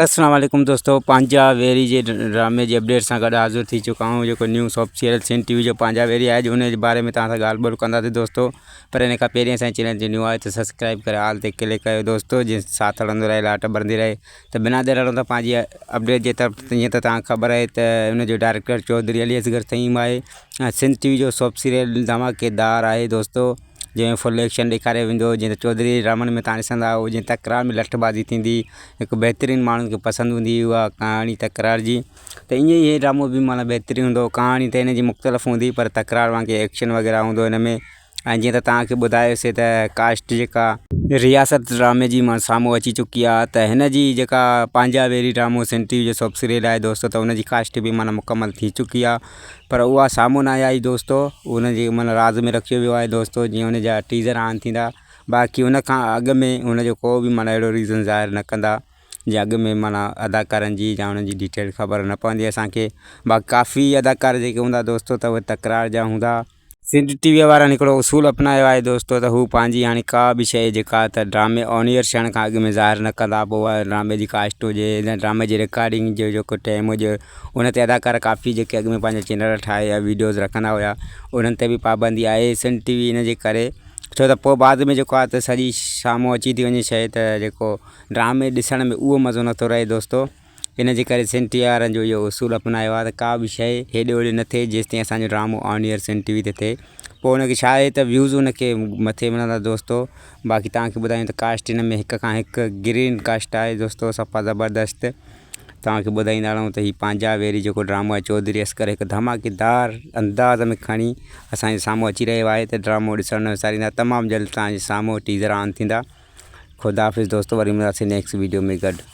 السلام عليڪم دوستو پنهنجا ويري جي ڊرامي جي اپڊيٽ سان گڏ حاضر ٿي چڪا آهيون جيڪو نيو soap serial Sindh T V جو پنهنجا ويري آهي ان جي باري ۾ توهان سان ڳالهه ٻولهه ڪنداسين دوستو پر ان کان پهرين اسان چينل تي نيو آهي ته سبسڪرائب ڪري آل تي ڪلڪ ڪيو دوستو جي ساٿ هلندو رهي لاٽ ٻرندي رهي ته بنا دير هلون ٿا پنهنجي اپڊيٽ جي طرف جيئن ته توهان کي خبر آهي ته ان جو ڊائريڪٽر چوڌري علي اصغر فهيم آهي ۽ سنڌ ٽي وي جو سوپ سيريل ڌماڪيدار آهي دوستو جنهن ۾ فل ايڪشن ڏيکاريو ويندو جيئن ته چوڌري ڊرامن ۾ تان ڏسندا آهيو جيئن تڪرار ۾ لٺ بازي ٿيندي هڪ بهترين ماڻهن کي پسند هوندي اها ڪهاڻي تڪرار جي ته ائين ئي هي ڊرامو به معنيٰ بهترين هوندو ڪهاڻي ته هن جي مختلف هوندي پر تڪرار وانگي ايڪشن وغيره هوندو هن ۾ ۽ جيئن ته توهان کي ٻڌايوسي ته ڪاسٽ جيڪا رياست ڊرامي جي مان سامهون اچي چڪي آهي ته هن جي جيڪا پنهنجا ويري ڊرامو سنڌ ٽي وي جو سوپ سيريل آهي دوستو ته ان جي ڪاسٽ به معنيٰ مڪمل ٿي چڪي آهي پر اها سامهون ناهي آئي دوستو ان جي معنيٰ راز ۾ رکيو ويو آهي دوستو جيئن ان جا ٽيزر آن ٿيندا باقي ان کان اڳ ۾ ان جو ڪو به معنيٰ اهڙو ريزن ظاهر نه ڪندا جيئن اڳ ۾ معنيٰ اداڪارن جي يا انهن جي ڊيٽيل خبر نه پوندي اسانکي باقي ڪافي اداڪار جيڪي هوندا دوستو ته اهي تڪرار جا هوندا. سنڌ ٽي وي وارن هڪڙو اصول اپنايو آهي دوستو ته هو پنهنجي هاڻي ڪا به شيء جيڪا ته ڊرامي آن ايئر ٿيڻ کان اڳ ۾ ظاهر نه ڪندا پوء اها ڊرامي جي ڪاسٽ هجي يا ڊرامي جي رڪارڊنگ جو جيڪو ٽائيم هجي ان تي اداڪار ڪافي جيڪي اڳ ۾ پنهنجا چينل ٺاهي يا ويڊيوز رکندا هيا انهن تي به پابندي آهي سنڌ ٽي وي ان جي ڪري ڇو ته پوء بعد ۾ جيڪو آهي ته سڄي سامهون اچي ٿي وڃي شيء ته جيڪو ڊرامي ڏسڻ ۾ اهو مزو نٿو رهي دوستو ان جي ڪري سنڌ ٽي وي وارن جو اهو اصول اپنايو آهي ته ڪا به شيء هيڏي هوڏي نه ٿئي جيستائين اسان جو ڊرامو on air Sindh T V تي ٿئي پوء ان کي ڇا آهي ته ويوز ان کي مٿي ملندا دوستو باقي توهان کي ٻڌايون ته ڪاسٽ هن ۾ هڪ کان هڪ گرين ڪاسٽ آهي دوستو صفا زبردست توهان کي ٻڌائيندا رهون ته هي پنهنجا ويري جيڪو ڊرامو آهي چوڌري اصغر هڪ ڌماڪيدار انداز ۾ کڻي اسان جي سامهون اچي رهيو آهي ته ڊرامو ڏسڻ نه وساريندا تمام جلد توهان جي سامهون ٽيزر آن ٿيندا خدا حافظ دوستو وري ملنداسين نيڪسٽ ويڊيو ۾ گڏ.